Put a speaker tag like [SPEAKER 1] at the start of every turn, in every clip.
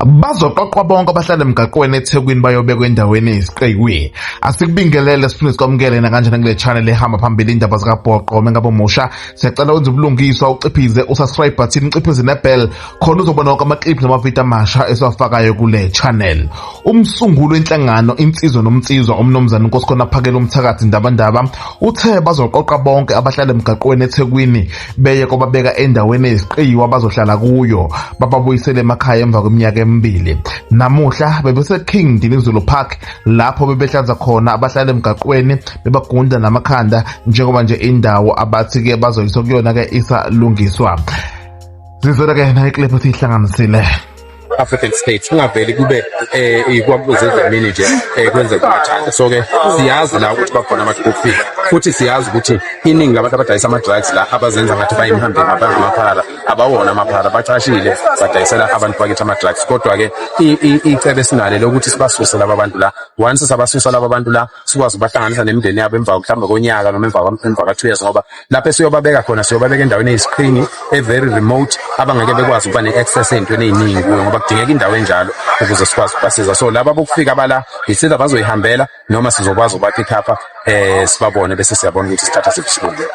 [SPEAKER 1] Bazoqoqwa bonke abahlala emgaqweni eThekwini bayobekwa endaweni eyisiqiwi. Asikubingelele siphinde sikwamukele nakanjani kule channel ehamba phambili indaba zikabhoqo. Uma ngabe umusha, siyacela wenze ubulungiswa uciphize usubscribe button, uciphize nebell khona uzobona wonke amaclip namavidiyo amasha esiwafakayo kule channel. Umsunguli wenhlangano Insizwa Nomnsizwa uMnumzane uNkosikhona Phakela Umthakathi Ndabandaba uthe bazoqoqa bonke abahlala emgaqweni eThekwini beye kobabeka endaweni eyisiqiwi abazohlala kuyo bababuyisele emakhaya emva kweminyaka emibili. Namuhla bebese-King Dinizulu Park lapho bebehlanza khona abahlala emgaqweni bebagunda namakhanda njengoba nje indawo abathi-ke bazoyiswa kuyona-ke isalungiswa. Zizwela-ke nayo iclip esiyihlanganisile.
[SPEAKER 2] African states kungaveli kube ikwambuze Dlamini nje kwenzeka umathanda. So ke siyazi la ukuthi bakhona abantu bokufika, futhi siyazi ukuthi iningi labantu abadayisa ama-drugs la abazenza ngathi bayimhambeni abangamaphara, abawona amaphara, bacashile, badayisela abantu bakithi ama-drugs. Kodwa-ke icebo esinalo lokuthi sibasuse laba bantu la, once sabasusa laba bantu la, sikwazi ukubahlanganisa nemindeni yabo emva mhlawumbe konyaka noma emva ka-2 years, ngoba lapho esiyobabeka khona siyobabeka endaweni eyisiqhingi e-very remote, abangeke bekwazi ukuba ne-access ey'ntweni ey'ningi kuyo, ngoba kudingeka indawo enjalo ukuze sikwazi ukubasiza. So laba bokufika bala isida bazoyihambela noma sizokwazi ukuba-pick up sibabone, bese siyabona ukuthi sithatha siphi isinqumo.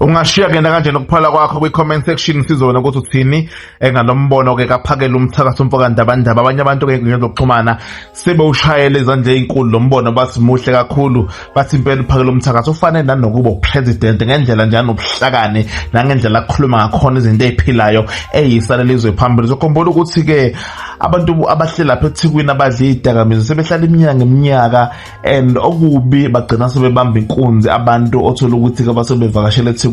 [SPEAKER 1] Ungashiya ke kanjani ukuphala kwakho kwi-comment section, sizona ukuthi uthini engalombono ke kaPhakela Umthakathi umfoka Ndabandaba. Abanye abantu ke ngezokuxhumana sebewushayela izandla ey'nkulu lo mbono, bathi muhle kakhulu, bathi impela uPhakela Umthakathi ufanele nanokuba upresident ngendlela nje anobuhlakani nangendlela akhuluma ngakhona izinto ey'philayo eyisa lelizwe phambili. Zokhumbula ukuthi-ke abantu abahleli lapha eThekwini abadla iy'dakamizwa sebehlala iminyaka ngeminyaka, and okubi bagcina sebebamba inkunzi abantu othola ukuthi-ke basebevakashela eThekwini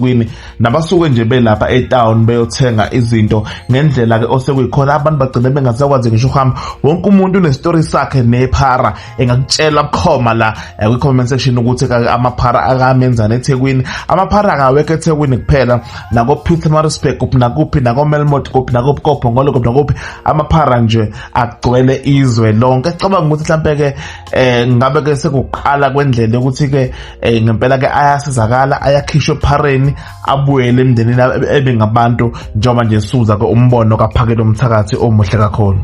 [SPEAKER 1] nabasuke nje belapha etown beyothenga izinto. Ngendlela-ke osekuyikhona abantu bagcine bengasakwazi ngisho ukuhamba. Wonke umuntu unestori sakhe nephara, engakutshela bukhoma la kwi-comment section ukuthi amaphara akamenzani eThekwini. Amaphara akawekho eThekwini kuphela, nako-Pietermaritzburg kuphi nakuphi, nako-Melmoth kuphi nakuphi, koBhongolo kuphi nakuphi, amaphara nje agcwele izwe lonke. Cabanga ukuthi mhlampe-ke ngabe ke sekuqala kwendlela yokuthi-ke ngempela ke ayasizakala, ayakhishwa ephareni, abuyele emndenini, ebe ngabantu, njengoba nje suza ke umbono kaPhakela Umthakathi omuhle kakhulu.